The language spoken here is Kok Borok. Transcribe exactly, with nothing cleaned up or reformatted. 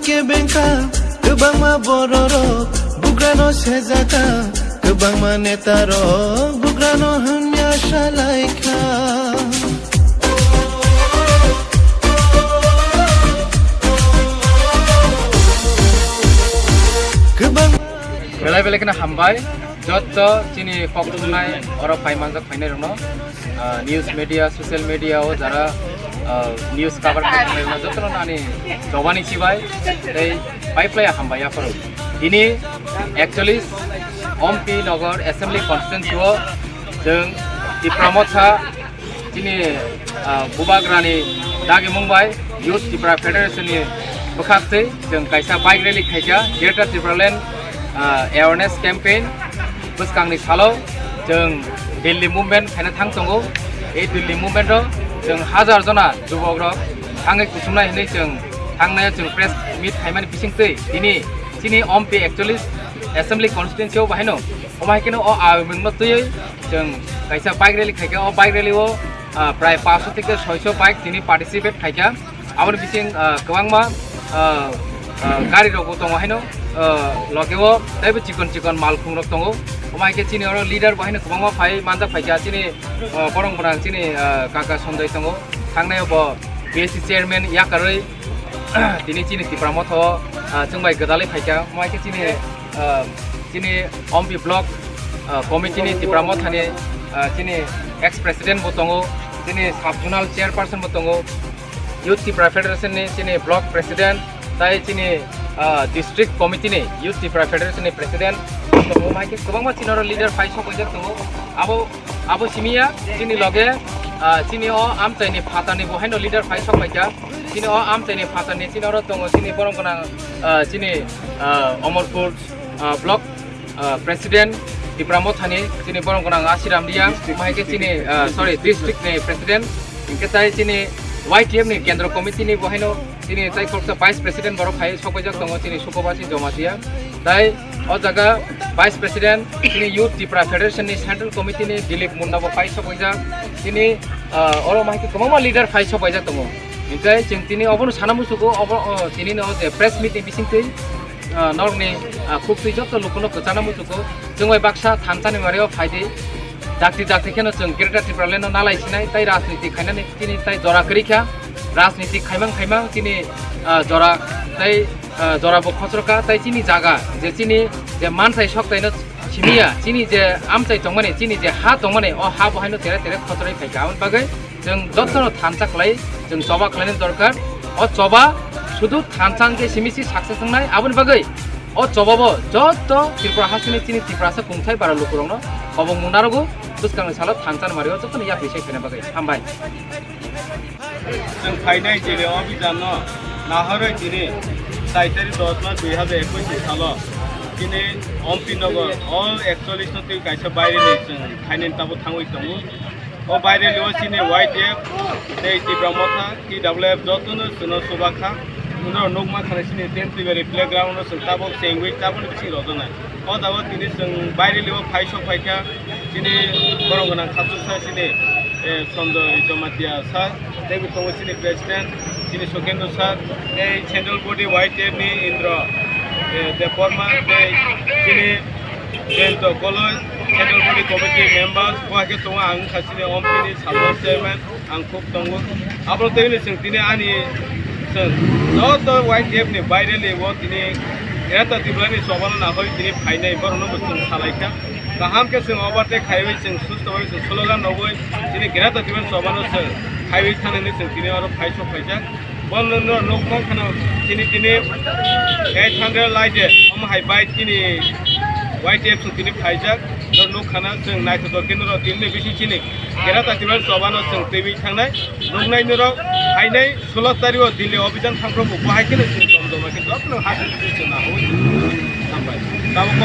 Kebengkha, kwbangma bororok bugrano sejaka, kwbangma netarok bugrano hamya salaikha. Kwbang Belai belai kheno hambai, jotto chini kok thumnai oro phai manjak phainai rokno. Ah, news media, social media o jara, ah, news cover khainai rokno jotto no ani jobani chibai tei pai phlai hambai yapharo. Tini ekchollis Ompi Nagar Assembly Constituency o chwng Tipra Motha chini, ah, bubagrani dagimung bai Youth Tipra Federation ni bwkhak twi chwng kaisa bike rally khaikha Greater Tipraland, ah, awareness campaign bwskangni salo chwng Delhi movement khaina thang tongo. Ei Delhi movement o chwng hajar jona jubok rok thangwi kuchumnai hinwi chwng thangnai chwng press meet khaimani bising twi tini chini Ompi ekchollis Assembly Constituency o bahaino omo hai kheno o awimungno twiwi chwng kaisa bike rally khaikha. O bike rally o, ah, prai paanch sho theke soi sho bike tini participate khaikha. Aboni bising, ah, kwbangma, ah, ah, gari rok bo tongo haino, ah, loge o teibo chikon chikon malkhung rok tongo. Omo hai khe chini oro leader bo haino kwbangma phai manjak phaikha chini, ah, borok gwnang chini, ah, kaka Sanjay tongo. Thangnai o bo B S C chairman yakarwi tini chini Tipra Motha o, ah, chwng bai gwdalwi phaikha. Omo hai khe chini, ah, chini Ompi block, ah, committee ni Tipra Motha ni, ah, chini ex president bo tongo, chini sub zonal chairperson bo tongo, Youth Tipra Federation ni chini block president, tai chini, ah, district committee ni Youth Tipra Federation ni president bo tongo. Omo hai khe kwbangma chini oro leader phai sokjak tongo. Abo Abo simi ya, chini loge, ah, chini o amchaini phatarni bo haino leader phai sok paikha. Chini o amchaini phatarni chini oro tongo chini borok gwnang, ah, chini, ah, Omorpur, ah, block, ah, president Tipra Mothani, chini borok gwnang Asiram Riyang, omo hai khe chini, ah, sorry, district ni president, hinkhe tai chini Y T F ni kendro committee ni bo haino chini tai khoroksa vice president borok phai sok paijak tongo chini Sukobasi Jamatia. Tai o jaga vice president chini Youth Tipra Federation ni central committee ni Dilip Munda bo phai sok paijak. Chini, ah, oro mahai kwbangma leader phai sok paijak tongo. Hinkhe chwng tini obono sana muchugo, obo, oh, tini no je press meet ni bisingtwi, ah, norokni, ah, khuktwi joto lukuno kwchana muchugo. Chwng bai baksa thansa ni mario phaidi. Dakti dakti kheno chwng Greater Tipraland no nalai sinai, tai rajniti khainani chini tai jora kwrwi kha. Rajniti khaimang khaimang chini, ah, jora tai, ah, jora bo khosro kha, tai chini jaga je chini je manthai sok tai no simi ya, chini je amchai tongmani, chini je ha tongmani, o ha bo haino tere tere khosroi phai kha. Aboni bagwi chwng jotono thansa khlai, chwng choba khlaina dorkar. O choba sudu thansa hwnkhe simi si success wngnai. Aboni bagwi o choba bo joto Tripura hasteni chini Tiprasa kungthai bara lukurokno kobong mung narogo, bwskangni salo thansa ni mario jotono yapri se khaina bagwi. Hambai. Chwng phainai jili o bijanno nahorwi tini chai tarik dos mas dui hajar ekush ni salo tini Ompi Nagar all ekchollish no twi kaisa baireni chwng khainani tabuk thangwi tongo. O baire libo chini Y T F tei Tipra Motha, T W F jotono chwngno chuba kha. Uno nukma khana chini Tentuibari playground no chwng tabuk chengwi tabukni bising rojaknai. O jaga tini chwng baire libo phai sok phai kha chini borok gwnang khatuksa chini, eh, Sanjoy Jamatia sir, tei bo tongo chini president chini Sukendra sir, tei central body Y T F ni Indra, eh, Debbarma, tei chini Jayanta Koloi, Central Body Committee members, bo hai khe tongo ang wngkha chini Ompi ni Salman Chairman, ang khuk tongo. Abo tei chwng tini ani chwng joto Y T F ni baire lewo tini Greater Tripura ni choba no nahoi tini phainai borok no bo chwng salai kha. Kaham khe chwng overtake khaiwi chwng susto bai chwng slogan rogwi chini Greater Tripura ni choba no chwng khaiwi thangwi chwng tini oro phai sok phaijak. Bono no nukmang kheno chini tini eight hundred lai de, omo hai bai chini Y T F chwng tini phaijak. No nuk khana chwng naithotok khe norok tini bisi chini Greater Tripura ni choba no chwng twiwi thangnai. Nuknai norok phainai sulo tario Delhi obhijan thangphro bo hai kheno chwng jom joma khe jotono hasil chwng na hoi. Hambai. Tabuk